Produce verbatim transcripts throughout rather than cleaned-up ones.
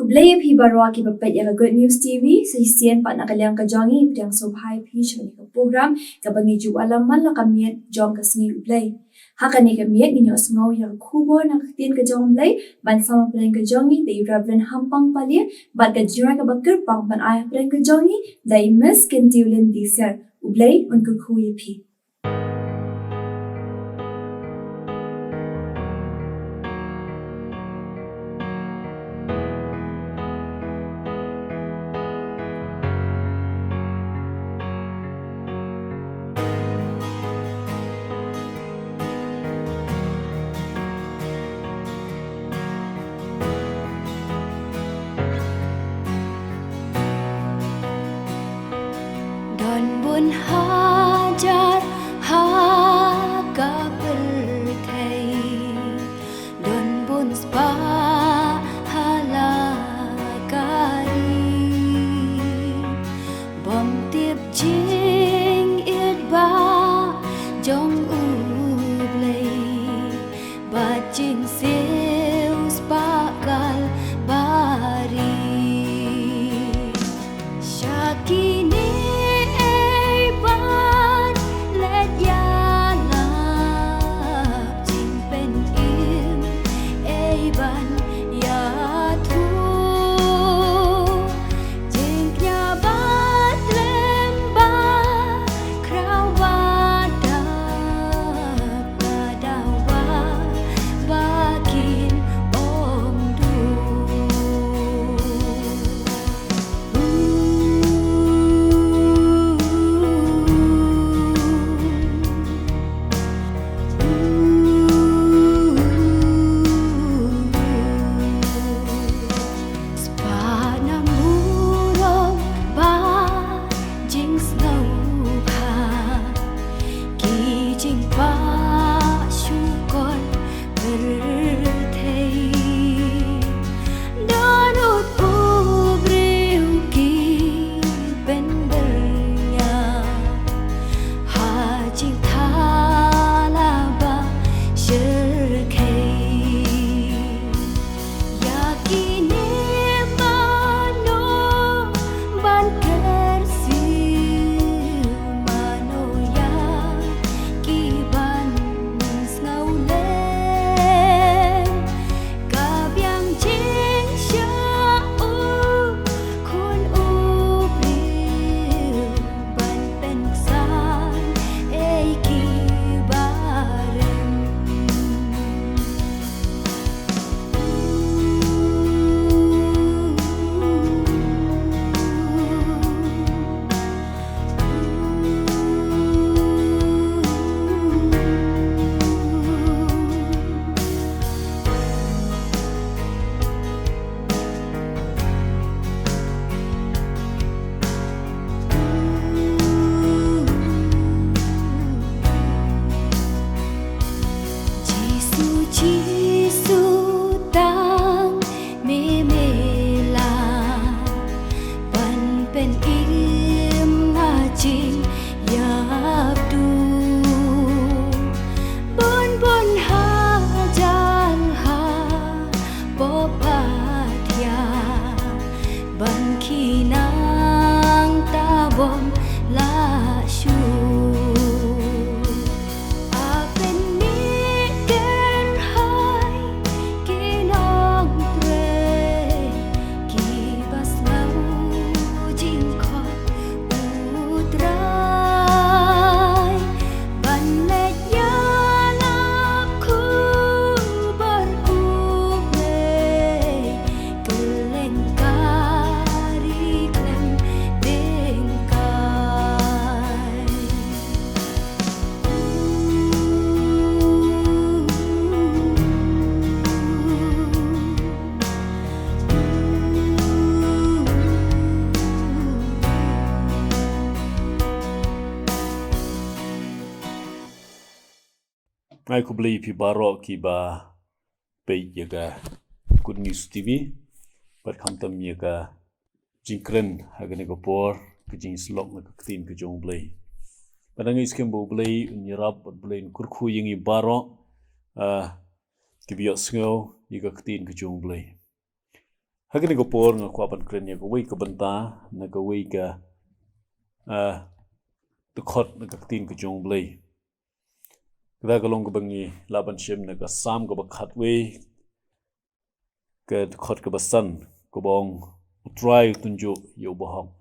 Khublei ïa phi baroh kiba peit ïa ka Good News T V, sa shisien pat na ka liang ka jong ngi, pdiang sngewbha ïa phi sha kane ka program, kaba ngi ju ïalam man la ka miet jong ka sngi U Blei. Ha kane ka miet ngin ïohsngew ïa ka khubor na ka ktien ka jong U Blei, ban sam hapdeng ka jong ngi da i Reverend Hampang Palia, bad ka jingrwai kaba kyrpang ban ai hapdeng ka jong ngi da i Miss Kyntiewlyn Diser. U Blei un kyrkhu ïa phi. Don bun hajar ha ka pyrthei, don bun spah ha la ka ri. Bym tip jingïeit ba jong U Blei, bad jingsiew spah Kalbari. Sha kine ei ban leit ïalap, jingpynim ei ban ïathuh, jingkñia bad lem ba khraw ba dap, ka dawa ba kin ym duh. Spah na burom bad jingsngewbha, ki jingpah shukor pyrthei. Dohnud u briew ki pynbyrngia ha jingthala ba shyrkhei. Ïa kine mano ban kyrsiew, mano ïa ki ban sngewlem. Ka biang jingshiah u khun u briew ban pynksan ei ki barem. Jisu, Jisu, tang me me la ban pynim na jingïap duh. Bun bun hajar ha pop ba thiah ban khih nangta bym lah shuh. A pynmih kynhai ki nongtrei kiba sngew jingkhot U Trai, ban leit ïalap khubor U Blei kylleng ka ri khlem dengkai. Nga ai khublei ïa phi baroh kiba peit ïa ka Good News T V, bad khamtam ïa ka jingkren ha kane ka por, ka jingïasyllok na ka ktien ka jong U Blei. Bad nga ngeit skhem ba U Blei un ïarap, bad U Blei un kyrkhu ïa ngi baroh, ah, kiba ïohsngew ïa ka ktien ka jong U Blei. Ha kane ka por nga kwah ban kren ïa kawei ka bynta na kawei ka, ah, dkhot na ka ktien ka jong U Blei. Kata ka long kaba ngi lah ban shim na ka Salm kaba khatwei, ka dkhot kaba san, kaba ong, U Trai u tynjuh ïa u bahok.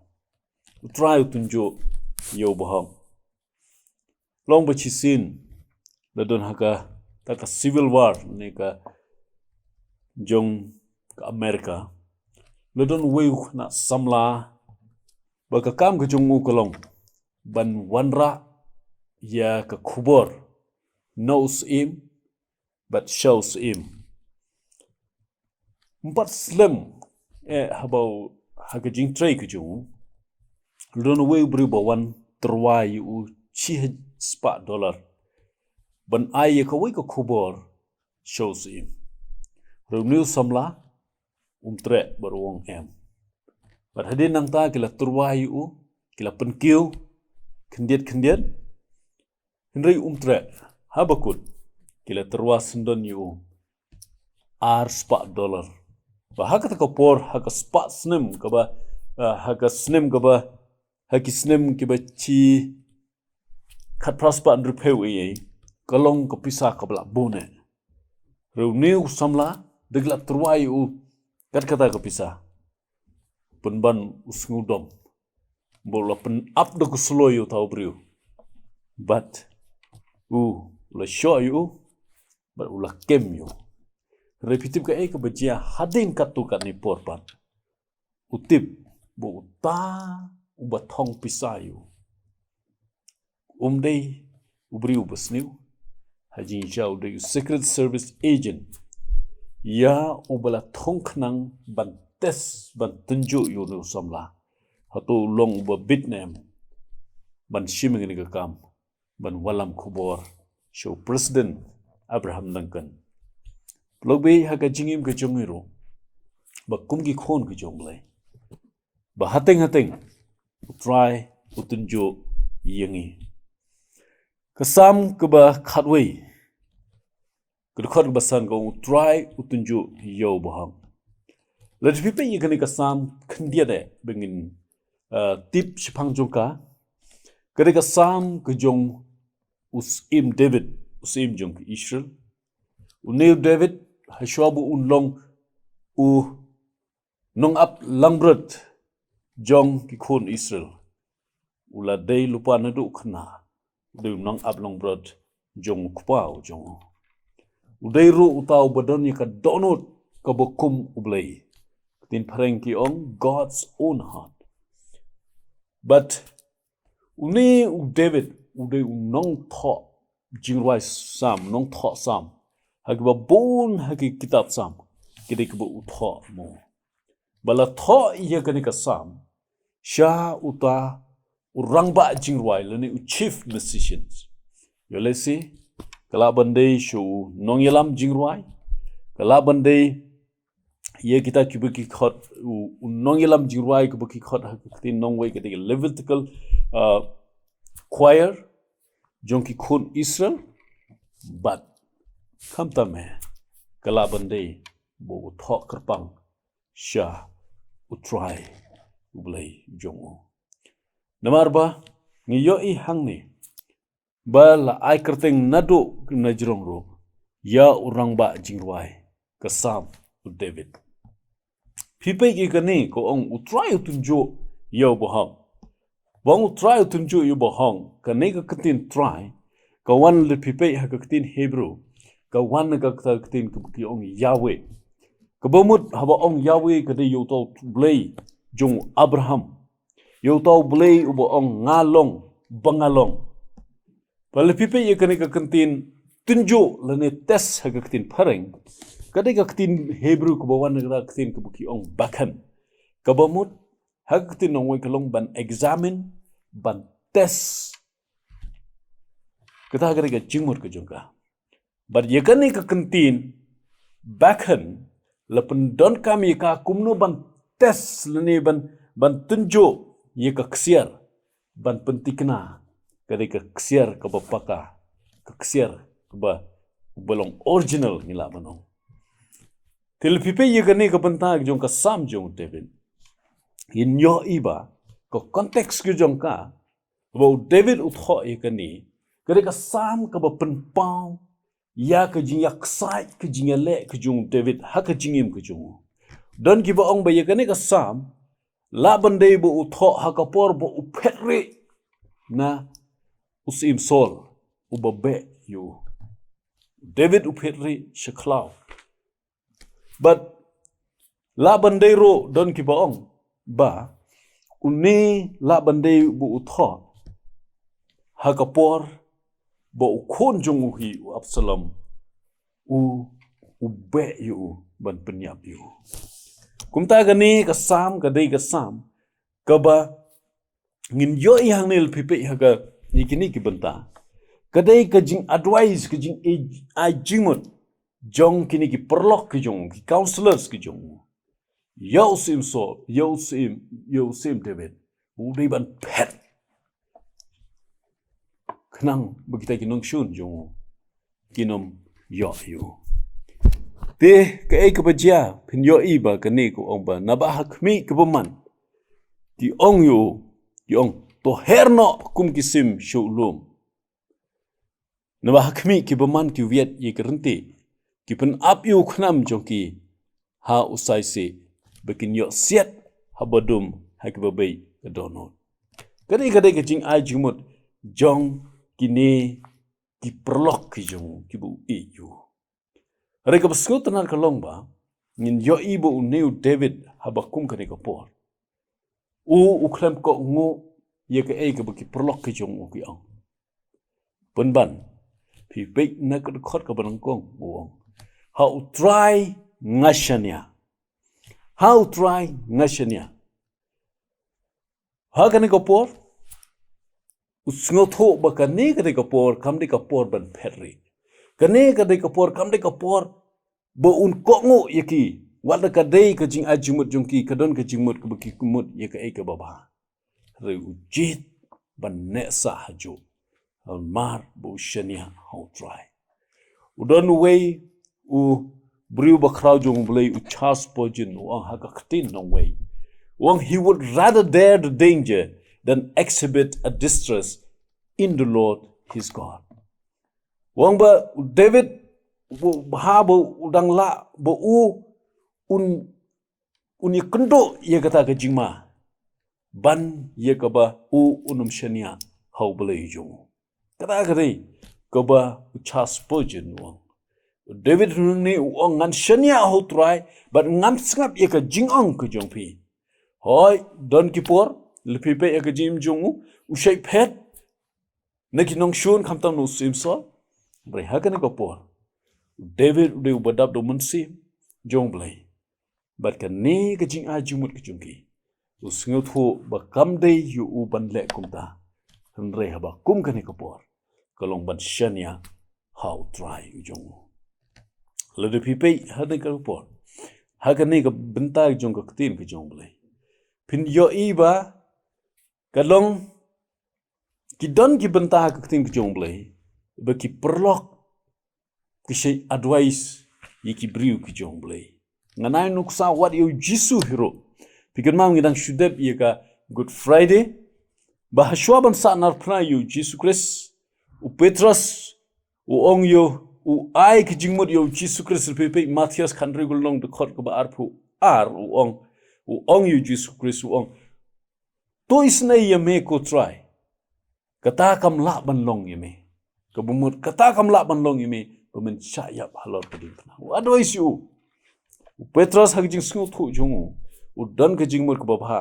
U Trai u tynjuh ïa u bahok. Long ba shisien la don ha kata ka civil war ne ka jong ka America. La don uwei u khynnah samla ba ka kam ka jong u ka long ban wanrah ïa ka khubor na u syiem bad sha u syiem. Ym pat slem, eh, haba u, ha ka jingtrei ka jong u, la don uwei u briew ba wan tyrwa ïa u shi spah dollar ban ai ïa kawei ka khubor sha u syiem. Hynrei une u samla um treh bad u ong em. Bad hadien nangta ki la tyrwa ïa u, ki la pynkiew khyndiat khyndiat. Hynrei um treh, haba kut ki la tyrwa syndon ïa u ar spah dollar. Ba ha kata ka por, ha ka spah snem kaba, ah, ha ka snem kaba, ha ki snem kiba shi khatphra spah hynriewphew ei ei, ka long ka pisa kaba la bun eh. Hynrei une u samla, da ki la tyrwa ïa u kat kata ka pisa, pynban u sngewdom ba u la pynap da ka suloi ïa uta u briew. Bad u la shoh ïa u, bad u la kem ïa u. Hynrei phi tip kaei kaba jia hadien katto katne por pat? U tip ba uta uba thong pisa ïa u um dei u briew uba sniew. Ha jingshisha u dei u Secret Service agent, ïa uba la thung khnang ban test, ban tynjuh ïa une u samla, hato u long uba bit ne em ban shim ïa kane ka kam, ban wallam khubor sha u President Abraham Lincoln. Paralok baieit, ha ka jingim ka jong ngi ruh, ba kum ki khun ka jong U Blei, ba hateng hateng U Trai u tynjuh ïa ngi. Ka Salm kaba khatwei, ka dkhot kaba san ka ong, U Trai u tynjuh ïa u bahok. Lada phi peit ïa kane ka Salm khyndiat eh ba ngin, ah, tip shaphang jong ka, ka dei ka Salm ka jong u syiem David, u syiem jong ka Israel. Une u David, hashuwa ba un long u nongap langbrot jong ki khun Israel, u la dei lypa naduh khynnah, u dei u nongap langbrot jong u kpa u jong u. U dei ruh uta uba don ïa ka dohnud kaba kum U Blei. Ka ktien phareng ki ong God's own heart. But une u David u dei u nongthoh jingrwai Salm, nongthoh Salm. Ha kiba bun ha ki kitab Salm, ki dei kiba u thoh mo. Ba la thoh ïa kane ka Salm sha uta u rangbah jingrwai lane u chief musicians. Ïoh lehse ka lah ban dei sha u nongïalam jingrwai, ka lah ban dei ïa kita kiba ki khot u, u nongïalam jingrwai, kiba ki khot ha ka ktien nongwei ka dei Levitical, uh, choir jong ki khun Israel. Bad khamtam eh ka lah ban dei ba u thoh kyrpang sha U Trai U Blei jong u. Namar ba ngi ïohi hangne ba la ai kyrteng naduh na jrong ruh ïa u rangbah jingrwai, ka Salm u David. Phi peit ïa kane ka ong U Trai u tynjuh ïa u bahok. Ba ong U Trai u tynjuh ïa u bahok, kane ka ktien Trai ka wan, lada phi peit ha ka ktien Hebrew, ka wan na kata ka ktien kaba ki ong Yahweh. Kaba mut haba ong Yahweh ka dei ïa uta U Blei jong u Abraham, ïa uta U Blei uba ong nga long ba nga long. Ba lada phi peit ïa kane ka ktien tynjuh lane test ha ka ktien phareng, ka dei ka ktien Hebrew kaba wan na ka ktien kaba ki ong bakhan. Kaba mut ha ka ktien nongwei ka long ban examine, ban test. Kata ka dei ka jingmut ka jong ka. Bad ïa kane ka ktien bakhan la pyndonkam ïa ka kumno ban test lane ban, ban tynjuh ïa ka ksiar, ban pynthikna ka dei ka ksiar kaba paka, ka ksiar kaba, ba long original ngi lah ban ong. Te lada phi peit ïa kane ka bynta jong ka Salm jong u David, ngin ïohi ba ka context ka jong ka, ba u David u thoh ïa kane, ka dei ka Salm kaba pynpaw ïa ka jingïaksaid, ka jingïaleh ka jong u David ha ka jingim ka jong u. Don kiba ong ba ïa kane ka Salm lah ban dei ba u thoh ha ka por ba u phet rieh na u Syiem Saul uba beh ïa u. David u phet rieh sha khlaw. Bad lah ban dei ruh, don kiba ong ba une lah ban dei ba u thoh ha ka por ba u khun jong u hi u Absalom u, u beh ïa u ban pynïap ïa u. Kumta kane ka Salm ka dei ka Salm kaba ngin ïohi hangne lada phi peit ha ka, ïa kine ki bynta. Ka dei ka jing-advice, ka jing-ai, ai jingmut jong kine ki paralok ki jong u, ki counselors ki jong u, ïa u Syiem Saul, ïa u Syiem, ïa u Syiem David, u dei ban phet khnang ba kita ki nongshun jong u kin ym ïoh ïa u. Te kaei kaba jia, phin ïohi ba kane ka ong ba, naba ha khmih kaba man ki ong ïa u, ki ong, to her noh kum ki sim sha u lum. Naba ha khmih kiba man ki wiat ïa ka ryntieh, ki pynap ïa u khnam jong ki ha u saisi, ba kin ïoh siat haba dum ha kiba beit ka dohnud. Ka dei, ka dei ka jing-ai jingmut jong kine ki paralok ki jong u, kiba u ïeit ïa u. Hynrei kaba sngewtynnat ka long ba ngin ïohi ba une u David haba kum kane ka por, u, u khlem kohnguh ïa kaei kaba ki paralok ki jong u ki ong. Pynban, phi peit na ka dkhot kaba nyngkong, u ong, ha U Trai nga shaniah. Ha U Trai nga shaniah. Ha kane ka por u sngewthuh ba kane ka dei ka por, kam dei ka por ban phet rieh. Kane ka dei ka por, kam dei ka por ba un kohnguh ïa ki. Wat la ka dei ka jing-ai jingmut jong ki, ka don ka jingmut kaba ki mut ïa kaei kaba bha. Hynrei u jied ban neh sah hajuh, namar ba u shaniah ha U Trai. U don uwei u briew bakhraw jong U Blei, u Charles Spurgeon, u ong ha ka ktien nongwei, u ong, he would rather dare the danger than exhibit a distrust in the Lord his God. U ong ba u David, u, ha ba u dang lah ba u un, un ïakynduh ïa kata ka jingma ban ïa kaba u un ym shaniah ha U Blei jong u. Kata ka dei kaba u Charles Spurgeon u ong. U David hangne u ong, ngan shaniah ha U Trai bad ngam sngap ïa ka jingong ka jong phi. Hooid, don ki por lada phi peit ïa ka jingim jong u, u shait phet na ki nongshun khamtam na u Syiem Saul. Hynrei ha kane ka por u David u dei uba dap da u Mynsiem jong U Blei. Bad kane ka jing-ai jingmut ka jong ki, u sngewthuh ba kam dei ïa u ban leh kumta. Hynrei haba kum kane ka por, ka long ban shaniah ha U Trai u jong u. Lada phi peit ha kane ka por, ha kane ka bynta jong ka ktien ka jong U Blei, phin ïohi ba ka long, ki don ki bynta ha ka ktien ka jong U Blei ba ki paralok ki shait advice ïa ki briew ki jong U Blei. Ngan ai nuksa wat ïa u Jisu hi ruh. Phi kynmaw ngi dang shu dep ïa ka Good Friday, ba hashwa ban sahnarphna ïa u Jisu Khrist, u Petros u ong ïa u, u ai ka jingmut ïa u Jisu Khrist, lada phi peit Mathaios khathynriew ka lynnong dkhot kaba arphew ar, u ong, u ong ïa u Jisu Khrist, u ong, to isynei ïa me ko Trai. Kata kam lah ban long ïa me. Kaba mut kata kam lah ban long ïa me ba men shah ïap halor ka diengphna. U advice ïa u. U Petros ha ka jingsngewthuh jong u, u don ka jingmut kaba bha.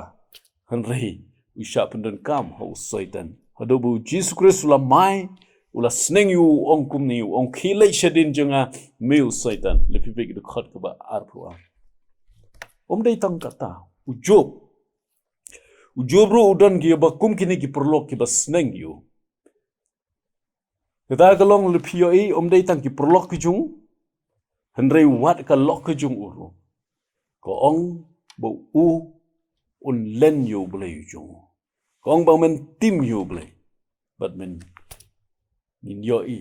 Hynrei u shah pyndonkam ha u Soitan. Haduh ba u Jisu Khrist u la mai, u la sneng ïa u, u ong kumne, u ong, khie leit shadien jong nga me u Soitan. Lada phi peit ka dkhot kaba arphew ar. Ym dei tang kata, u Job. U Job ruh u don kiba kum kine ki paralok kiba sneng ïa u. Kata ka long lada phi ïohi, ym dei tang ki paralok ki jong u, hynrei wat ka lok ka jong u ruh, ka ong ba u un len ïa U Blei u jong u. Ka ong ba men tim ïa U Blei. Bad men, ngin ïohi,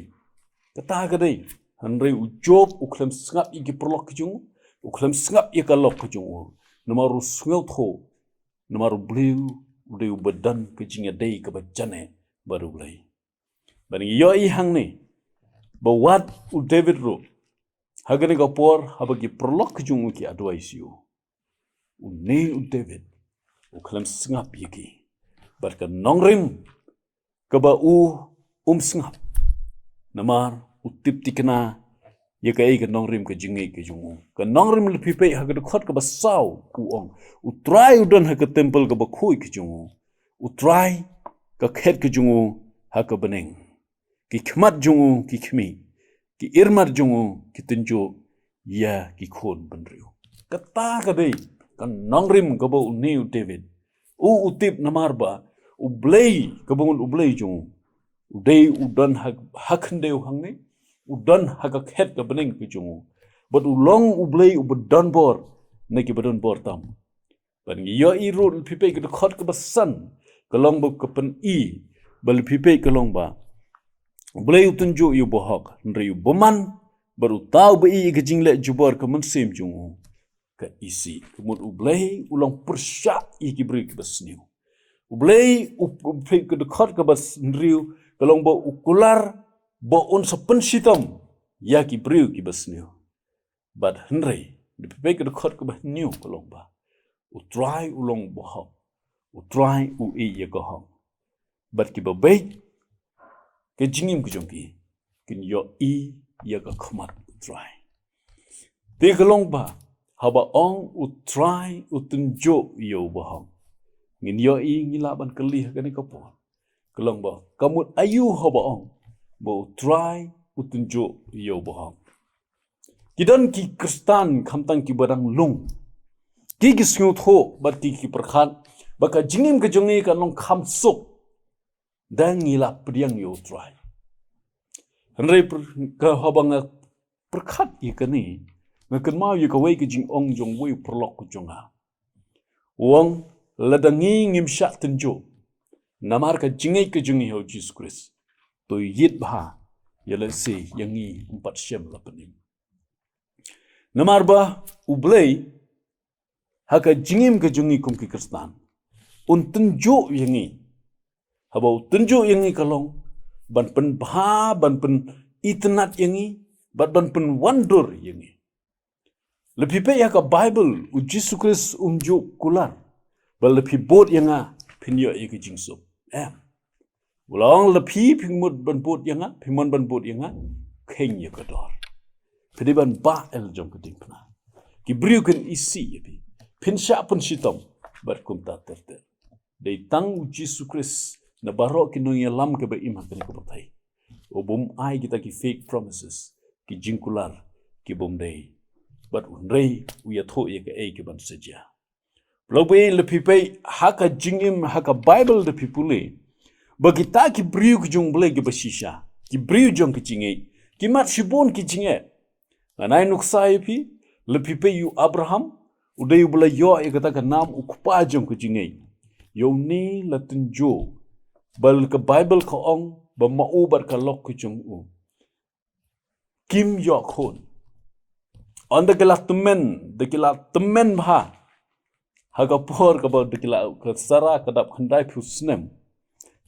kata ka dei. Hynrei u Job u khlem sngap ïa ki paralok ki jong u, u khlem sngap ïa ka lok ka jong u. Namar u sngewthuh, namar u Blei u dei u ba don ka jingïadei kaba jane bad u Blei. Bad ngi ïohi hangne ba wat u David ruh, ha kane ka por haba ki paralok ka jong u ki advice ïa u, une u David u khlem sngap ïa ki. Bad ka nongrim kaba u um sngap, namar u tip thikna ïa kaei ka nongrim ka jingngeit ka jong u. Ka nongrim, lada phi peit ha ka dkhot kaba saw, u ong, U Trai u don ha ka templ kaba khuid ka jong u. U Trai, ka khet ka jong u ha ka bneng. Ki khmat jong u ki khmih, ki irmat jong u ki tynjuh ïa ki khun bynriew. Kata ka dei ka nongrim kaba une u David u, u tip, namar ba u Blei kaba ngut u Blei jong u, u dei u don ha, ha khyndew hangne, u don ha ka khet ka bneng ka jong u. Bad u long u Blei uba don bor na kiba don bor tam. Bad ngi ïohi ruh, lada phi peit ka dkhot kaba san, ka long ba ka pyni ba, lada phi peit, ka long ba U Blei u tynjuh ïa u bahok, hynrei u bymman bad uta uba ïeit ïa ka jingleh jubor ka mynsiem jong u ka isih. Ka mut u Blei u long pyrshah ïa ki briew kiba sniew. U Blei u, u phi, ka dkhot kaba hynriew, ka long ba u kular ba un sa pynshitom ïa ki briew kiba sniew. Bad hynrei, lada phi peit ka dkhot kaba hynñiew, ka long ba U Trai u long bahok, U Trai u ïeit ïa ka hok. Bad kiba beit ka jingim ka jong ki kin ïohi ïa ka khmat U Trai. Te ka long ba haba ong U Trai u tynjuh ïa u bahok, ngin ïohi, ngi lah ban kylli ha kane ka por, ka long ba ka mut aïu haba ong ba U Trai u tynjuh ïa u bahok? Ki don ki Khristan, khamtam kiba dang lung, ki, ki sngewthuh bad ki, ki pyrkhat ba ka jingim ka jong ngi kan long kham suk da ngi la pdiang ïa U Trai. Hynrei pyrkhat, haba nga pyrkhat ïa kane, nga kynmaw ïa kawei ka jingong jong uwei u paralok ka jong nga. U ong, lada ngi ngim shah tynjuh namar ka jingngeit ka jong ngi ha U Jisu Khrist, to ïit bha ïa lehse ïa ngi ym pat shem la pynim. Namar ba U Blei ha ka jingim ka jong ngi kum ki Khristan un tynjuh ïa ngi. Haba u tynjuh ïa ngi ka long ban pynbha, ban pynitynnad ïa ngi, bad ban pynwandur ïa ngi. Lada phi peit ïa ka Baibl, U Jisu Khrist um ju kular ba lada phi bud ïa nga phin ïoh ïa ka jingsuk. Em. U la ong lada phi, phi mut ban bud ïa nga, phi mon ban bud ïa nga, kheiñ ïa ka dor. Phi dei ban bah ïa la jong ka diengphna. Ki briew kin isih ïa phi. Phin shah pynshitom bad kumta ter ter. Dei tang U Jisu Khrist na baroh ki nongïalam kiba im ha kane ka pyrthei u bym ai kita ki fake promises, ki jingkular ki bym dei. Bad hynrei u ïathuh ïa kaei kaban sa jia. Phi la peit, lada phi peit ha ka jingim, ha ka Baibl lada phi pule, ba kita ki briew ki jong U Blei kiba shisha, ki briew jong ka jingngeit, ki mad shibun ki jingeh. Ngan ai nuksa ïa phi, lada phi peit ïa u Abraham, u dei uba la ïoh ïa kata ka nam u kpa jong ka jingngeit. Ïa une la tynjuh, ba ka Baibl ka ong ba ma u bad ka lok ka jong u kim ïoh khun. Ynda ki la tymmen, da ki la tymmen bha, ha ka por kaba da ki la, ka Sara ka dap khyndaiphew snem,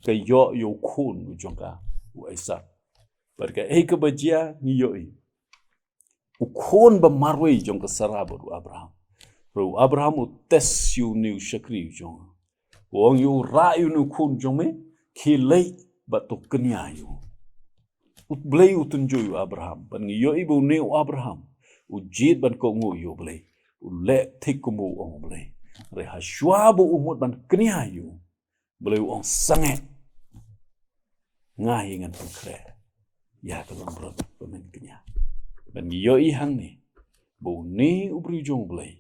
ka ïoh ïa u khun u jong ka, u Isaak. Bad kaei kaba jia ngi ïohi, u khun ba marwei jong ka Sara bad u Abraham. Hynrei u Abraham u test ïa une u shakri u jong u. U ong ïa u, rah ïa une u khun jong me, khie leit bad to kñia ïa u. U Blei u tynjuh ïa u Abraham, bad ngi ïohi ba une u Abraham u jied ban kohnguh ïa U Blei, u leh thik kumba u ong U Blei. Hynrei hashwa ba u mut ban kñia ïa u, U Blei u ong sangeh, nga hi ngan pynkhreh ïa ka longbrot ba men kñia. Bad ngi ïohi hangne ba une u briew jong U Blei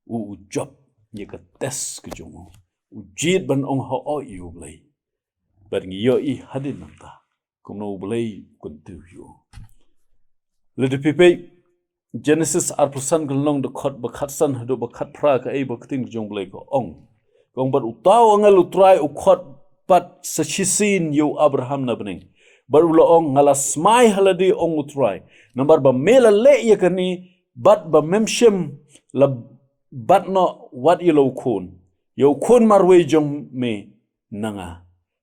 u, u jop ïa ka test ka jong u. U jied ban ong hooid ïa U Blei. Bad ngi ïohi hadien nangta kumno U Blei u kyntiew ïa u. Lada phi peit Genesis arphew san ka lynnong, dkhot ba khatsan haduh ba khatphra, kaei ba ka ktien ka jong U Blei ka ong. Ka ong, bad uta u angel U Trai u khot pat sa shisien ïa u Abraham na bneng. Bad u la ong, nga la smai ha lade, ong U Trai, namar ba me la leh ïa kane Bad ba mem shym la bat noh wat ïa la u khun, ïa u khun marwei jong me na nga.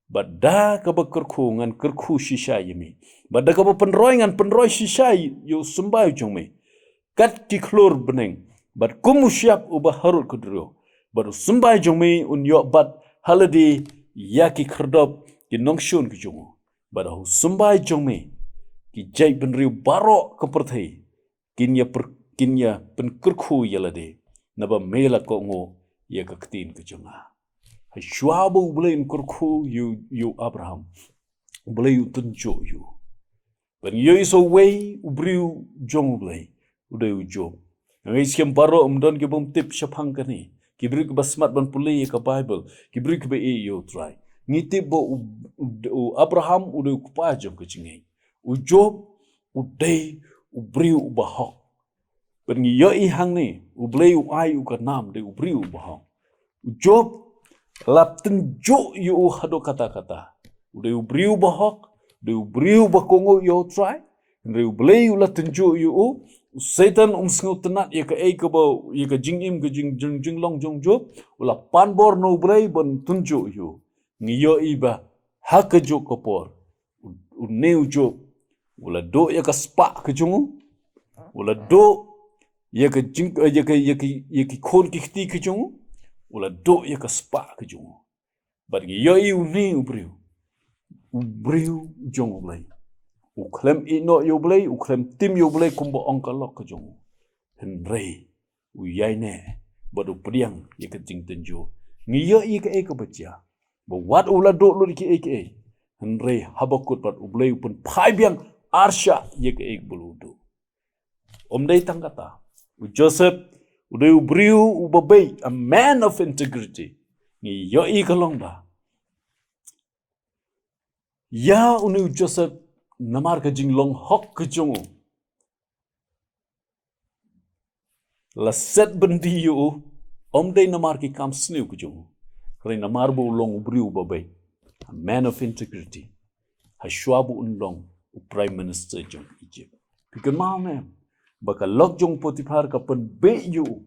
Bad da kaba kyrkhu ngan kyrkhu shisha ïa me, bad da kaba pynroi ngan pynroi shisha ïa u symbai jong me. Kat ki khlur bneng, bad kum u shyiap uba harud kudriaw, bad u symbai jong me un ïoh bat ha lade ïa ki khyrdop ki nongshun ki jong u. Bad ha u symbai jong me ki jaitbynriew baroh ka pyrthei kin ïa pyr-, kin ïa pynkyrkhu ïa lade, naba me la kohnguh ïa ka ktien ka jong nga. Hashwa ba U Blei un kyrkhu ïa u, ïa u Abraham, U Blei u tynjuh ïa u. Ban ïohi sa uwei u briew jong U Blei, u dei u Job. Nga ngeit skhem baroh ym don ki bym tip shaphang kane. Ki briew kiba smat ban pule ïa ka Baibl, ki briew kiba ïeit ïa U Trai. Ngi tip ba u, u, u Abraham u dei u kpa jong ka jingngeit. U Job u dei u briew uba hok. Bad ngi ïohi hangne, U Blei u ai u ka nam dei u briew uba hok. U Job la tynjuh ïa u haduh katta katta. U dei u briew uba hok, u dei u briew uba kohnguh ïa U Trai. Hynrei U Blei u la tynjuh ïa u. U Soitan um sngewtynnat ïa kaei kaba, ïa ka jingim ka jing, jing, jinglong jong Job. U la pan bor na U Blei ban tynjuh ïa u. Ngi ïohi ba ha kajuh ka por u, une u Job u la duh ïa ka spah ka jong u, u la duh ïa ka jing, ïa ka, ïa ka, ïa ki khun ki kti ka jong u, u la duh ïa ka spah ka jong u. Bad ngi ïohi une u briew, u briew jong U Blei, u khlem ïehnoh ïa U Blei, u khlem tim ïa U Blei kumba ong ka lok ka jong u. Hynrei u ïaineh bad u pdiang ïa ka jingtynjuh. Ngi ïohi kaei kaba jia, ba wat u la duh lut kiei kiei, hynrei haba kut pat U Blei u pynphai biang arshah ïa kaei kaba u duh. Ym dei tang kata, u Joseph u dei u briew uba beit, a man of integrity. Ngi ïohi ka long ba ïa une u Joseph, namar ka jinglong hok ka jong u, la set byndi ïa u, ym dei namar ki kam sniew ka jong u, hynrei namar ba u long u briew uba beit, a man of integrity. Hashwa ba un long u Prime Minister jong Egypt, phi kynmaw ne em ba ka lok jong Potiphar ka pynbeit ïa u?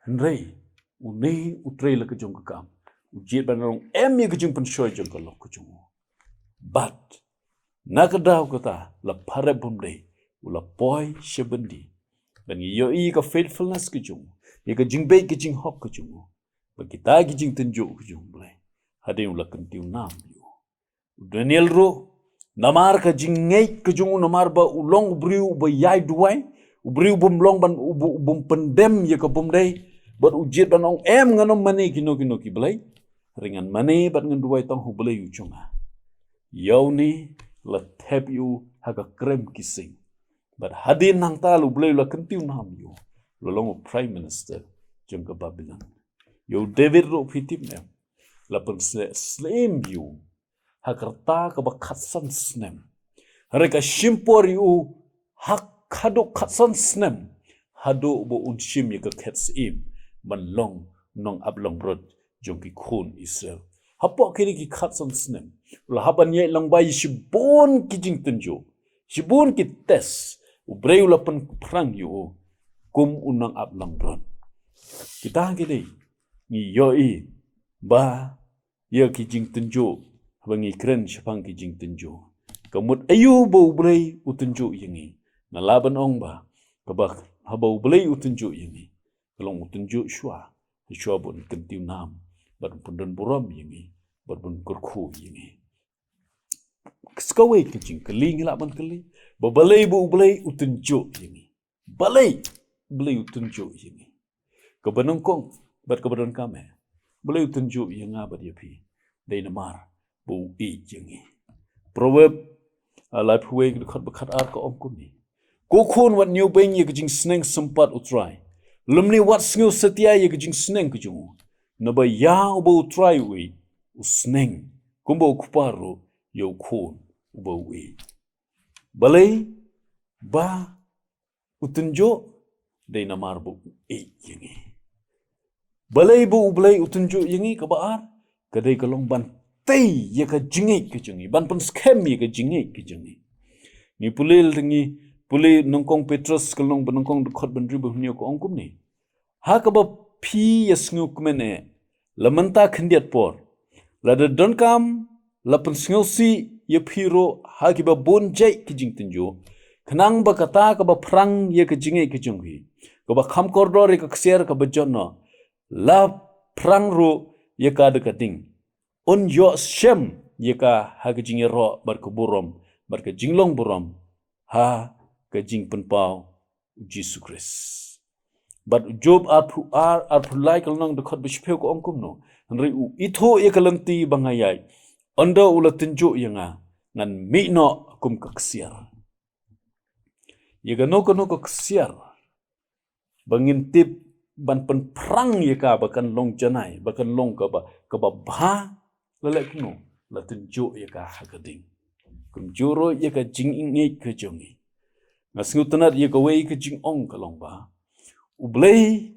Hynrei une u trei la ka jong ka kam, u jied ban long em ïa ka jingpynshoi jong ka lok ka jong u. Bad na ka daw kata la pharep bym dei, u la poi sha byndi. Bad ngi ïohi ïa ka faithfulness ka jong u, ïa ka jingbeit ka jinghok ka jong u, bad kita ki jingtynjuh ka jong U Blei, hadien u la kyntiew nam ïa u. U Daniel ruh, namar ka jingngeit ka jong u, namar ba u long u briew uba ïai duwai, u briew bym long ban, u bu-, u bym pyndem ïa ka bym dei, bad u jied ban ong em, ngan ym mane kino kino ki blei, hynrei ngan mane bad ngan duwai tang ha U Blei u jong nga. Ïa une la thep ïa u ha ka krem ki sing. Bad hadien nangta la U Blei u la kyntiew nam ïa u, u la long u Prime Minister jong ka Babilon. Ïa u David ruh phi tip ne em, la pynsleh syiem ïa u ha ka rta kaba khatsan snem. Hynrei ka shim por ïa u ha haduh khatsan snem, haduh ba un shim ïa ka khet syiem ban long nongap langbrot jong ki khun Israel. Hapoh kine ki khatsan snem, u la hap ban ïaid lyngba ïa shibun ki jingtynjuh, shibun ki test, U Blei u la pynphrang ïa u kum u nongap langbrot. Kita ki dei, ngi ïohi ba ïa ki jingtynjuh, haba ngi kren shaphang ki jingtynjuh, ka mut aïu ba U Blei u tynjuh ïa ngi? Nga lah ban ong ba kaba, haba U Blei u tynjuh ïa ngi, ka long u tynjuh shuwa, shuwa ban kyntiew nam, bad ban pyndon burom ïa ngi, bad ban kyrkhu ïa ngi. Sa kawei ka jingkylli ngi lah ban kylli, ba balei ba U Blei u tynjuh ïa ngi? Balei U Blei u tynjuh ïa ngi? Kaba nyngkong bad kaba donkam eh, balei u tynjuh ïa nga bad ïa phi? Dei namar ba u ïeit ïa ngi. Proverb, ah, laiphew wei, dkhot ba khatar ka ong kumne: Ko khun, wat ñiewbeiñ ïa ka jingsneng sympat U Trai, lymne wat sngewsatia ïa ka jingsneng ka jong u. Naba ïa uba U Trai u ïeit, u sneng, kumba u kpa ruh ïa u khun uba u ïeit. Balei ba u tynjuh? Dei namar ba u ïeit ïa ngi. Balei ba U Blei u tynjuh ïa ngi? Kaba ar, ka dei ka long ban tei ïa ka jingngeit ka jong ngi, ban pynskhem ïa ka jingngeit ka jong ngi. Ngi pule lynti, ngi Pule nyngkong Petros ka lynnong ba nyngkong dkhot ba hynriew ba hynñiew ka ong kumne. Ha kaba phi ïa sngewkmen eh, la mynta khyndiat por, lada donkam, la pynsngewsih ïa phi ruh ha kiba bun jait ki jingtynjuh, khnang ba kata kaba phrang ïa ka jingngeit ka jong phi, kaba kham kordor ïa ka ksiar kaba jot noh, la phrang ruh ïa ka da ka ding, un ïoh shem ïa ka ha ka jingïaroh bad ka burom bad ka jinglong burom ha ka jingpynpaw u Jisu Khrist. Bad u Job arphew ar, arphew lai ka lynnong dkhot ba shiphew ka ong kumno. Hynrei u ithuh ïa ka lynti ba nga ïaid, ynda u la tynjuh ïa nga, ngan mih noh kum ka ksiar. Ïa kano kano ka ksiar ba ngin tip ban pynphrang ïa ka ba kan long janai, ba kan long kaba, kaba bha, la leh kumno, la tynjuh ïa ka ha ka ding. Kumjuh ruh ïa ka jingngeit ka jong ngi. Nga sngewtynnat ïa kawei ka jingong ka long ba, U Blei,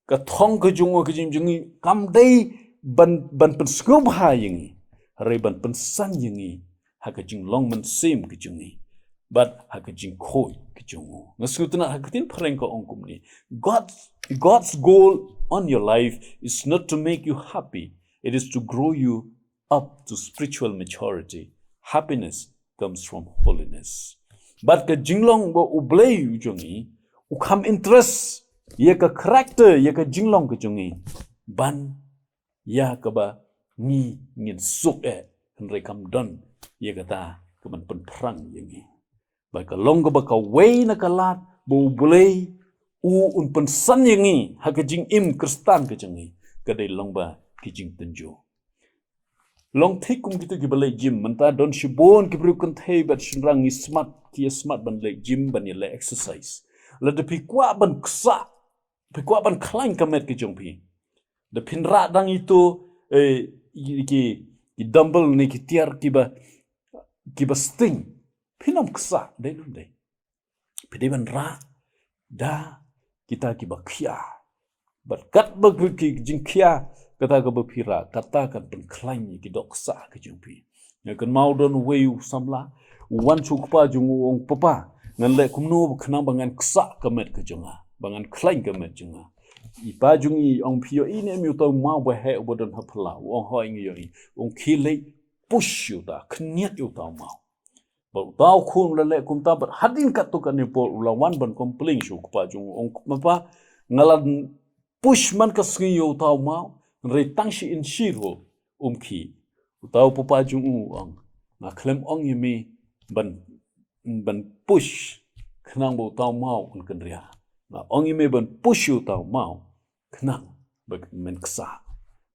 ka thong ka jong u ha ka jingim jong ngi kam dei ban, ban pynsngewbha ïa ngi, hynrei ban pynsan ïa ngi ha ka jinglong mynsiem ka jong ngi bad ha ka jingkhuid ka jong u. Nga sngewtynnat ha ka ktien phareng ka ong kumne. God, God's goal on your life is not to make you happy, it is to grow you up to spiritual maturity. Happiness comes from holiness. Bad ka jinglong ba U Blei u jong ngi u kham interest ïa ka character, ïa ka jinglong ka jong ngi, ban ïa kaba ngi ngin suk eh, hynrei kam don ïa kata ka ban pynphrang ïa ngi. Bad ka long kaba kawei na ka lad ba U Blei u un pynsan ïa ngi ha ka jingim Khristan ka jong ngi, ka dei long ba ki jingtynjuh. Long thik kum kito kiba leit gym, mynta don shibun ki briew kynthei bad shynrang ngi smat, ki ïa smat ban leit gym ban ïa leh exercise. Lada phi kwah ban ksah, phi kwah ban khlaiñ ka met ka jong phi, da phin rah dang ito, eh, ki, ki, ki dumbbell ne ki tiar kiba, kiba sting, phin ym ksah, dei ne ym dei? Phi dei ban rah da kita kiba khia. Bad katba ki, ki jingkhia kata kaba phi rah, kata kan pynkhlaiñ ïa ki dohksah ka jong phi. Nga kynmaw don uwei u samla u wan sha u kpa jong u, u ong, "Papa, ngan leh kumno khnang ba ngan ksah ka met ka jong nga, ba ngan khlaiñ ka met jong nga?" I pa jong i ong, "Phi ïohi ne em ïa uta u maw ba heh uba don ha phyllaw?" U ong, "Hooid, nga ïohi." U ong, "Khie leit push ïa uta, khynñiat ïa uta u maw." Bad uta u khun u la leh kumta, bad hadien katto katne por u la wan ban complain sha u kpa jong u, u ong, "Papa, nga la push man ka sngi ïa uta u maw, hynrei tang shi inshi ruh um khie." Uta u papa jong u u ong, "Nga khlem ong ïa me ban, ban push khnang ba uta u maw un kynriah. Nga ong ïa me ban push ïa uta u maw khnang ba men ksah."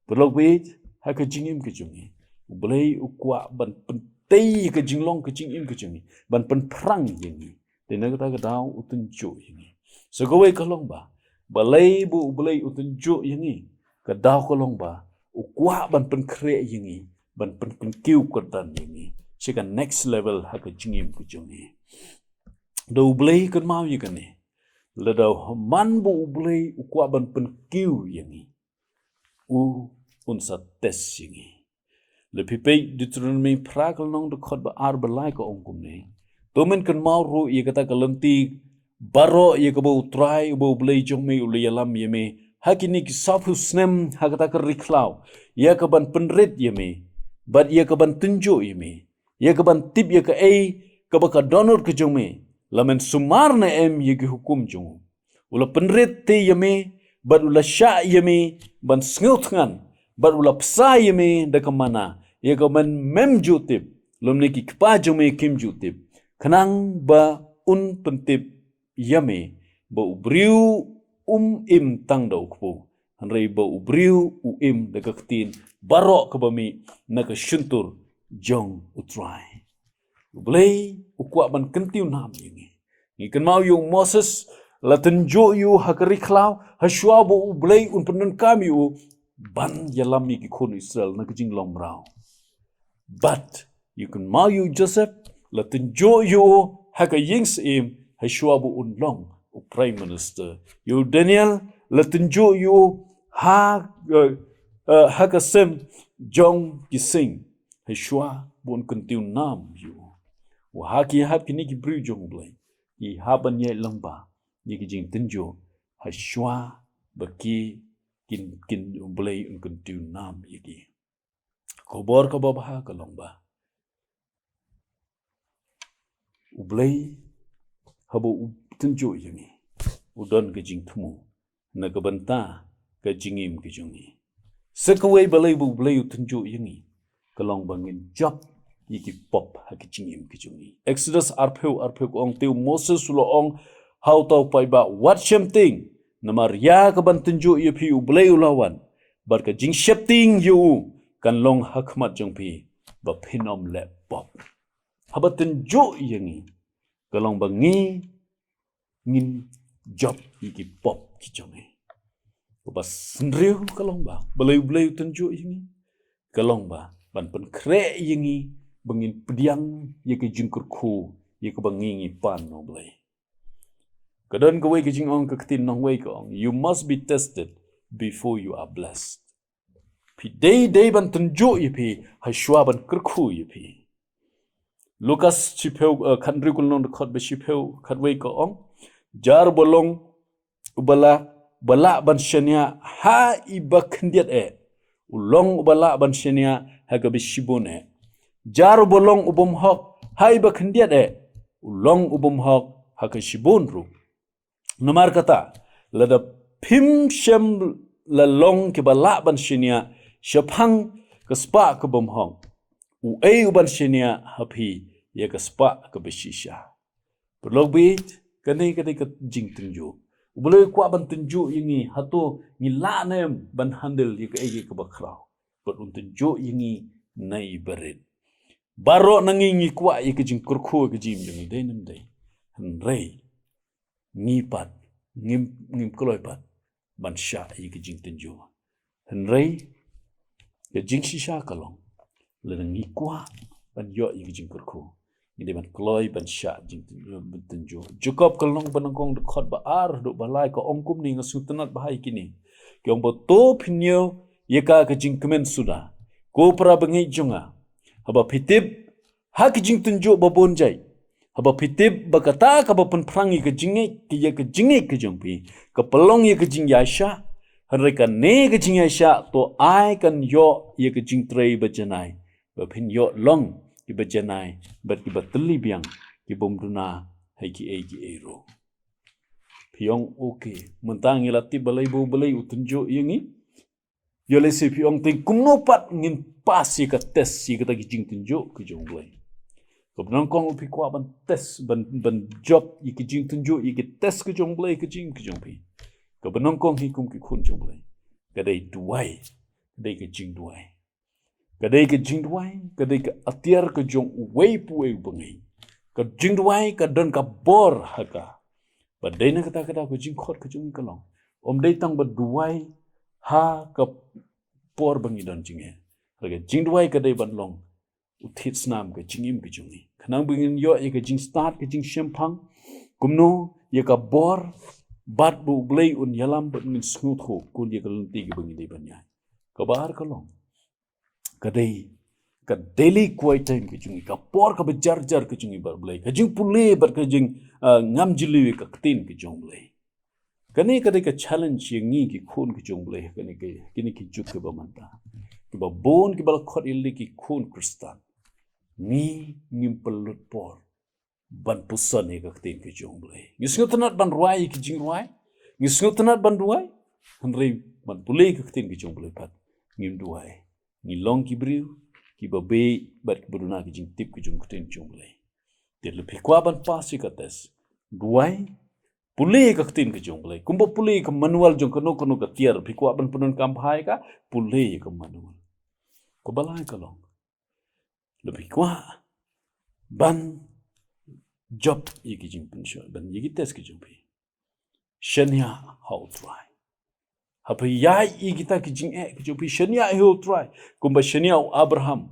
Paralok baieit, ha ka jingim ka jong ngi, U Blei u kwah ban pyntei ka jinglong ka jingim ka jong ngi, ban pynphrang ïa ngi. Te na kata ka daw u tynjuh ïa ngi. Sa kawei ka long ba, balei ba U Blei u tynjuh ïa ngi? Ka daw ka long ba u kwah ban pynkhreh ïa ngi, ban pynkyntiew kyrdan ïa ngi sha ka next level ha ka jingim ka jong ngi. Da U Blei, kynmaw ïa kane, lada man ba U Blei u kwah ban pynkiew ïa ngi, u un sa test ïa ngi. Lada phi peit Deuteronomi phra ka lynnong dkhot ba ar ba lai ka ong kumne: "To men kynmaw ruh ïa kata ka lynti baroh ïa kaba U Trai uba U Blei jong me u la ïalam ïa me ha kine ki saphew snem ha kata ka ri khlaw, ïa ka ban pynrit ïa me bad ïa ka ban tynjuh ïa me, ïa ka ban tip ïa kaei kaba ka dohnud ka jong me, la men sumar ne em ïa ki hukum jong u. U la pynrit te ïa me bad u la shah ïa me ban sngewthngan, bad u la bsa ïa me da ka manna, ïa ka ban mem ju tip, lymne ki kpa jong me kim ju tip, khnang ba un pyntip ïa me ba u briew um im tang da u kpu, hynrei ba u briew u im da ka ktien baroh kaba mih na ka shyntur jong U Trai." U Blei u kwah ban kyntiew nam ïa ngi. Ngi kynmaw ïa u Moses, la tynjuh ïa u ha ka ri khlaw, ha shuwa ba U Blei un pyndonkam ïa u ban ïalam ïa ki khun Israel na ka jinglong mraw. Bad ngi kynmaw ïa u Joseph, la tynjuh ïa u ha ka ïing syiem, ha shuwa ba un long u prime minister. Ïa u Daniel, la tynjuh ïa u ha, eh, eh, ha ka sem jong ki sing, ha shuwa ba un kyntiew nam ïa u. Wa ha ki hap kine ki briew jong U Blei, ki hap ban ïaid lyngba ïa ki jingtynjuh, ha shuwa ba ki kin, kin, U Blei un kyntiew nam ïa ki. Ka khubor kaba bha ka long ba U Blei haba u tynjuh ïa ngi, u don ka jingthmu na ka bynta ka jingim ka jong ngi. Sa kawei balei ba U Blei u tynjuh ïa ngi, ka long ba ngin jop ïa ki pop ha ka jingim ka jong ngi. Exodus arphew arphew ka ong, te u Moses u la ong ha uta u paidbah, wat shemtieng, namar ïa kaban tynjuh ïa phi U Blei u la wan, bad ka jingsheptieng ïa u kan long ha khmat jong phi, ba phin ym leh pop. Haba tynjuh ïa ngi, ka long ba ngi ngin jop ïa ki pop ki jong ngi. Kaba hynriew ka long ba balei U Blei u tynjuh ïa ngi, ka long ba ban pynkhreh ïa ngi ba ngin pdiang ïa ka jingkyrkhu ïa kaba ngi ngi pan na U Blei. Ka don kawei ka jingong, ka ktien nongwei ka ong, you must be tested before you are blessed. Phi dei, dei ban tynjuh ïa phi ha shuwa ban kyrkhu ïa phi. Lukas shiphew, eh, khathynriew ka lynnong, dkhot ba shiphew khatwei ka ong, jar ba long uba la, ba lah ban shaniah ha iba khyndiat eh, u long uba lah ban shaniah ha kaba shibun eh. Jar ba long u bymhok ha iba khyndiat eh, u long u bymhok ha ka shibun ruh. Namar kata, lada phim shym la long kiba lah ban shaniah shaphang ka spah ka bymhok, uei u ban shaniah ha phi ïa ka spah kaba shisha? Paralok baieit, kane ka dei ka jingtynjuh. U Blei u kwah ban tynjuh ïa ngi, hato ngi lah ne em ban handle ïa kaei kaei kaba khraw. Bad un tynjuh ïa ngi na iba rit. Baroh na ngi ngi kwah ïa ka jingkyrkhu ha ka jingim jong ngi, dei ne ym dei? Hynrei ngi pat, ngim, ngim kloi pat ban shah ïa ka jingtynjuh. Hynrei ka jingshisha ka long, lada ngi kwah ban ïoh ïa ka jingkyrkhu, ngi dei ban kloi ban shah jingtynjuh, ban tynjuh. Jakob ka lynnong ba nyngkong, dkhot ba ar haduh ba lai ka ong kumne, nga sngewtynnad bha ïa kine. Ki ong ba, to phin ñiew ïa ka ka jingkmen suda, ko para bangeit jong nga, haba phi tip ha ka jingtynjuh ba bun jait, haba phi tip ba kata kaba pynphrang ïa ka jingngeit, ka ïa ka jingngeit ka jong phi, ka pynlong ïa ka jingïaishah. Hynrei kane ka jingïaishah to ai kan ïoh ïa ka jingtrei ba janai, ba phin ïoh long kiba janai bad kiba tylli biang, ki bym duna ha kiei kiei ruh. Phi ong, okay, mynta ngi la tip balei ba U Blei u tynjuh ïa ngi. Ïoh lehse phi ong, te kumno pat ngin pass ïa ka test ïa kata ka jingtynjuh ka jong U Blei? Kaba nyngkong, phi kwah ban test, ban, ban jop ïa ka jingtynjuh, ïa ka test ka jong U Blei ha ka jingim ka jong phi, kaba nyngkong hi kum ki khun jong U Blei, ka dei duwai. Ka dei ka jingduwai. Ka dei ka jingduwai, ka dei ka atiar ka jong uwei pa uwei u bangeit. Ka jingduwai ka don ka bor ha ka. Bad dei na kata ka daw ka jingkhot ka jong ngi ka long, ym dei tang ba duwai ha ka por ba ngi don jingeh. Hynrei ka jingduwai ka dei ban long u thied snam ka jingim ka jong ngi, khnang ba ngin ïoh ïa ka jingstad, ka jingshemphang, kumno ïa ka bor, bad ba U Blei un ïalam bad ngin sngewthuh khuid ïa ka lynti kaba ngi dei ban ïaid. Kaba ar ka long, ka dei ka daily quiet time ka jong ngi, ka por kaba jar jar ka jong ngi bad U Blei, ka jingpule bad ka jing, ah, ngam jylliew ïa ka ktien ka jong U Blei. Kane ka dei ka challenge ïa ngi ki khun ki jong U Blei, kane ki, kine ki juk kiba mynta. Kiba bun kiba la khot ïa lade ki khun Khristan, ngi ngim pynlut por ban puson ïa ka ktien ka jong U Blei. Ngi sngewtynnad ban rwai ïa ki jingrwai, ngi sngewtynnad ban duwai, hynrei ban pule ïa ka ktien ka jong U Blei pat ngim duwai. Ngi long ki briew kiba beh bad kiba duna ka jingtip ka jong ka ktien ka jong U Blei. Te lada phi kwah ban pass ïa ka test, duwai, pule ïa ka ktien ka jong U Blei, kumba pule ïa ka manual jong kano kano ka tiar. Phi kwah ban pyndonkam bha ïa ka, pule ïa ka manual. Kaba lai ka long, lada phi kwah ban jop ïa ki jingpynshoi, ban ïa ki test ki jong phi, shaniah ha U Trai. Haba ïaid ïa kita ki jingeh ki jong phi, shaniah ha U Trai. Kumba shaniah u Abraham,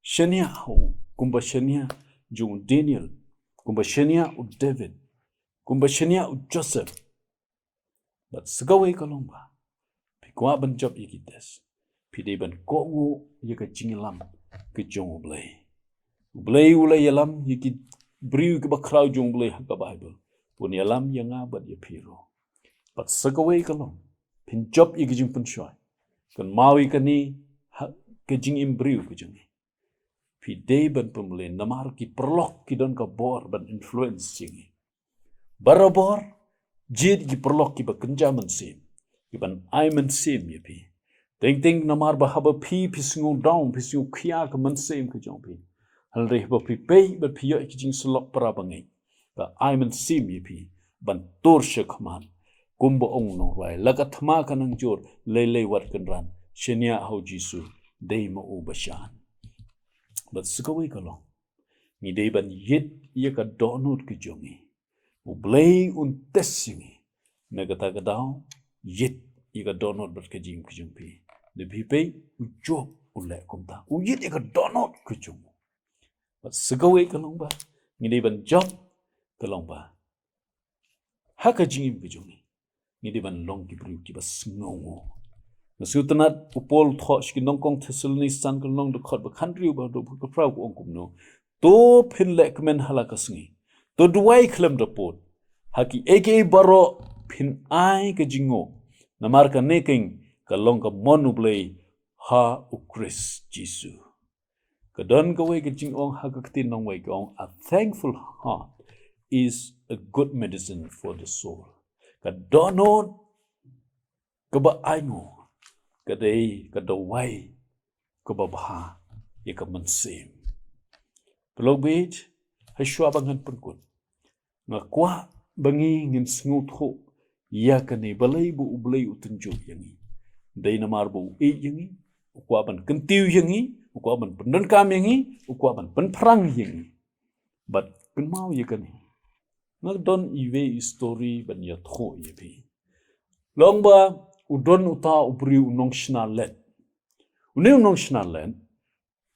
shaniah ha u, kumba shaniah jong u Daniel, kumba shaniah u David, kumba shaniah u Joseph. Bad sa kawei ka long ba, phi kwah ban jop ïa ki test, phi dei ban kohnguh ïa ka jingïalam ka jong U Blei. U Blei u la ïalam ïa ki briew kiba khraw jong U Blei ha ka Baibl, un ïalam ïa nga bad ïa phi ruh. Bad sa kawei ka long, phin jop ïa ka jingpynshoi. Kynmaw ïa kane ha ka jingim briew ka jong ngi. Phi dei ban pynmlien namar ki paralok ki don ka bor ban influence ïa ngi. Barabor, jied ki paralok kiba kynja mynsiem, kiban ai mynsiem ïa phi. Teng teng namar ba haba phi, phi sngew down, phi sngew khia ka mynsiem ka jong phi. Hynrei haba phi peit bad phi ïoh ki jingsyllok para bangeit, ka ai mynsiem ïa phi ban tur sha khmat. Kumba ong u nongrwai, la ka thma ka nang jur, lei lei wat kynran, shaniah ha U Jisu, dei ma u ba shan. Bad sa kawei ka long, ngi dei ban ïit ïa ka dohnud ka jong ngi. U Blei un test ïa ngi. Na kata ka daw, ïit ïa ka dohnud bad ka jingim ka jong phi. Da phi peit, u Job u leh kumta. U ïit ïa ka dohnud ka jong u. Bad sa kawei ka long ba, ngi dei ban jop, ka long ba, ha ka jingim ka jong ngi, ngi dei ban long ki briew kiba sngewnguh. Nga sngewtynnat u Paul u thoh sha ki nyngkong Thessaloni san ka lynnong, dkhot ba khathynriew bad dkhot ba khatphra, u ong kumno: To phin leh kmen ha la ka sngi. To duwai khlem da pud. Ha kiei kiei baroh phin ai ka jingnguh. Namar kane keiñ ka long ka mon U Blei ha U Khrist Jisu. Ka don kawei ka jingong ha ka ktien nongwei, ka ong, "A thankful heart is a good medicine for the soul." Ka dohnud kaba ainguh ka dei ka dawai kaba bha ïa ka mynsiem. Paralok baieit, ha shuwa ba ngan pynkut, nga kwah ba ngi ngin sngewthuh ïa kane, balei ba U Blei u tynjuh ïa ngi. Dei namar ba u ïeit ïa ngi, u kwah ban kyntiew ïa ngi, u kwah ban pyndonkam ïa ngi, u kwah ban pynphrang ïa ngi. Bad kynmaw ïa kane, nga don iwei i story ban ïathuh ïa phi. Long ba u don uta u briew u nongshna led. Une u nongshna led,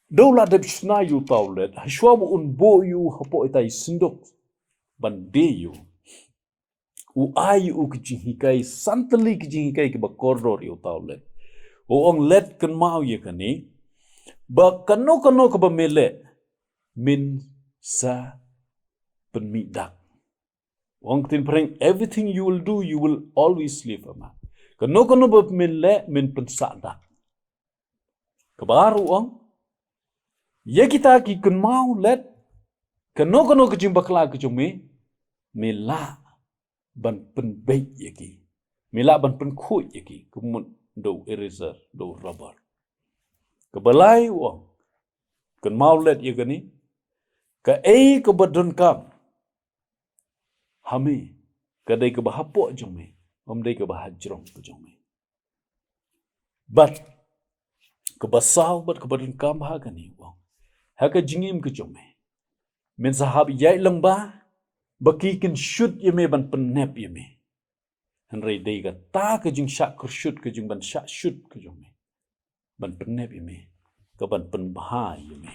da u la dep shna ïa uta u led, ha shuwa ba un buh ïa u hapoh ita i synduk ban die ïa u, u ai ïa u ki jinghikai, san tylli ki jinghikai kiba kordor ïa uta u led. U ong, "Led, kynmaw ïa kane, ba kano kano kaba me leh, men sa pynmih dak." U ong ktien phareng, "Everything you will do, you will always leave a mark." Kano kano ba men leh, men pynsah dak. Kaba ar u ong, ïa kita ki, kynmaw led, kano kano ka jingbakla ka jong me, me lah ban pynbeit ïa ki, me lah ban pynkhuid ïa ki, ka mut da u eraser, da u rubber. Kaba lai u ong, kynmaw led ïa kane, kaei kaba donkam ha me, ka dei kaba hapoh jong me, ym dei kaba hajrong ka jong me. Bad kaba saw bad kaba donkam ha kane u ong, ha ka jingim ka jong me, men sa hap ïaid lang ba, ba ki kin shoot ïa me ban pynnep ïa me. Hynrei dei kata ka jingshah kyrshoot, ka jingban shah shoot ka jong me, ban pynnep ïa me, ka ban pynbha ïa me.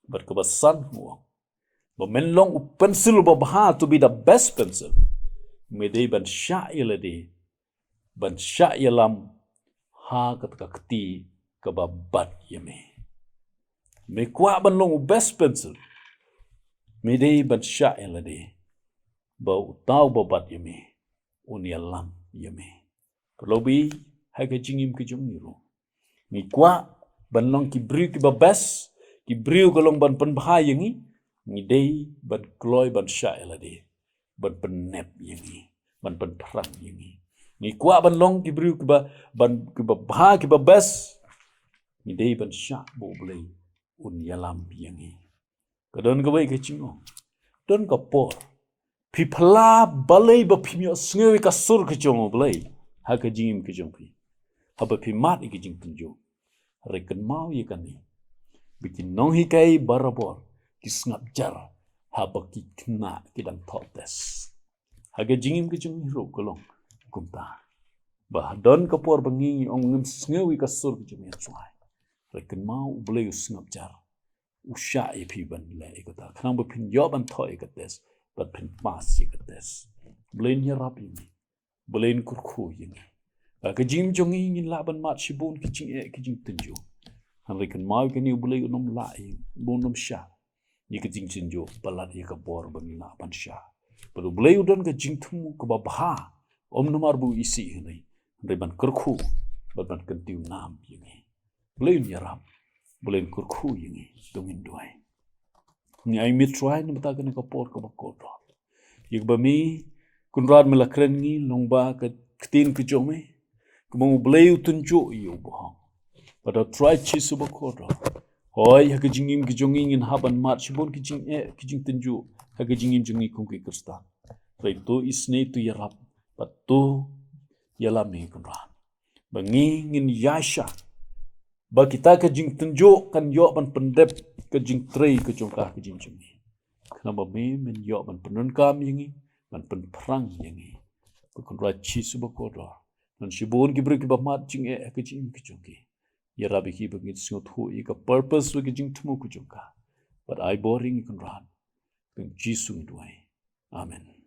Bad kaba san u ong, ba men long u pencil uba bha, to be the best pencil, me dei ban shah ïa lade, ban shah ïalam ha kata ka kti kaba bat ïa me. Me kwah ban long u best pencil, me dei ban shah ïa lade, ba uta uba bat ïa me un ïalam ïa me. Paralok baieit, ha ka jingim ka jong ngi ruh, ngi kwah ban long ki briew kiba best, ki briew ka long ban pynbha ïa ngi, ngi dei ban kloi ban shah ïa lade, ban pynnep ïa ngi, ban pynphrang ïa ngi. Ngi kwah ban long ki briew kiba, ban, kiba bha, kiba best, ngi dei ban shah ba U Blei un ïalam ïa ngi. Ka don kawei ka jingong, don ka por phi phylla balei ba phim ïohsngew ïa ka sur ka jong U Blei ha ka jingim ka jong phi, haba phi mad ïa ka jingtynjuh. Hynrei kynmaw ïa kane, ba ki nonghikai barabor ki sngap jar haba ki khynnah ki dang thoh test. Ha ka jingim ka jong ngi ruh ka long kumta. Ba ha don ka por ba ngi, ngi ong ngim sngew ïa ka sur ka jong U Trai, hynrei kynmaw U Blei u sngap jar, u shah ïa phi ban leh ïa kata, khnang ba phin ïoh ban thoh ïa ka test, bad phin pass ïa ka test. Blei un ïarap ïa ngi, Blei un kyrkhu ïa ngi. Ha ka jingim jong ngi ngin lah ban mad shibun ki jingeh, ki jingtynjuh, hynrei kynmaw ïa kane, U Blei un ym lah ïa, un ym shah. ïa ka jingtynjuh, palat ïa ka bor ba ngin lah ban shah. Bad U Blei u don ka jingthmu kaba bha, ym namar ba u isih hynrei, hynrei ban kyrkhu, bad ban kyntiew nam ïa ngi. Blei un ïarap, Blei un kyrkhu ïa ngi, to ngin duwai. Ngi ai miet Trai namar kane ka por kaba kordor. Ïa kaba me Kynrad me la kren ngi lyngba ka ktien ka jong me. Kumba U Blei u tynjuh ïa u bahok. Bad da Trai Jisu bakordor. Hooid, ha ka jingim ka jong ngi ngin hap ban mad shibun ki jingeh, ki jingtynjuh ha ka jingim jong ngi kum ki Khristan. Hynrei to isynei, to ïarap, bad to ïalam ïa ngi Kynrad. Ba ngi ngin ïaishah ba kita ka jingtynjuh kan ïoh ban pyndep ka jingtrei ka jong ka ha ka jingim jong ngi. Khnang ba me men ïoh ban pyndonkam ïa ngi, ban pynphrang ïa ngi. Ba Kynrad Jisu bakordor, don shibun ki briew kiba mad jingeh ha ka jingim ka jong ki. Ïarap ïa ki ba ngin sngewthuh ïa ka purpose bad ka jingthmu ka jong ka. Bad ai bor ïa ngi Kynrad. Ha ka kyrteng Jisu ngi duwai. Amen.